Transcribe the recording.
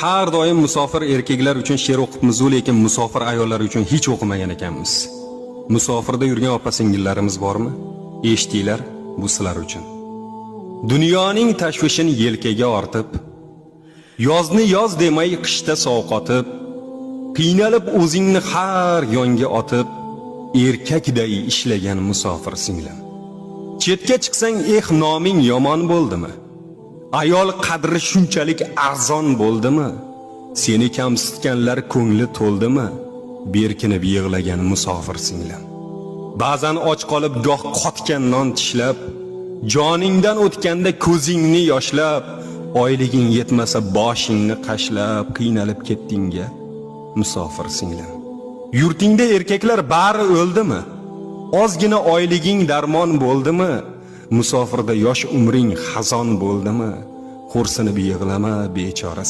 Har doim musofir erkaklar uchun she'r o'qibmiz-u, lekin musofir ayollar uchun hech o'qimagan ekanmiz. Musofirda yurgan opa-singillarimiz bormi? Eshitinglar, bu sizlar uchun. Dunyoning tashvishini yelkaga ortib, yozni yoz demay qishda sovqotib, qiynalib o'zingni har yonga otib, erkakday ishlagan musofir singlim. Chetga chiqsang, eh, noming yomon bo'ldimi? Ayol qadri shunchalik arzon bo'ldimi? Seni kamsitganlar ko'ngli to'ldimi? Berkinib yig'lagan musofir singlim. Ba'zan och qolib goh qotgan non tishlab, joningdan o'tganda ko'zingni yoshlab, oyliging yetmasa boshingni qashlab, qiynalib ketdingga musofir singlim. Yurtingda erkaklar bari o'ldimi? Ozgina oyliging darmon bo'ldimi? Musofirda yosh umring xazon bo'ldimi? Xo'rsinib yig'lama bechora.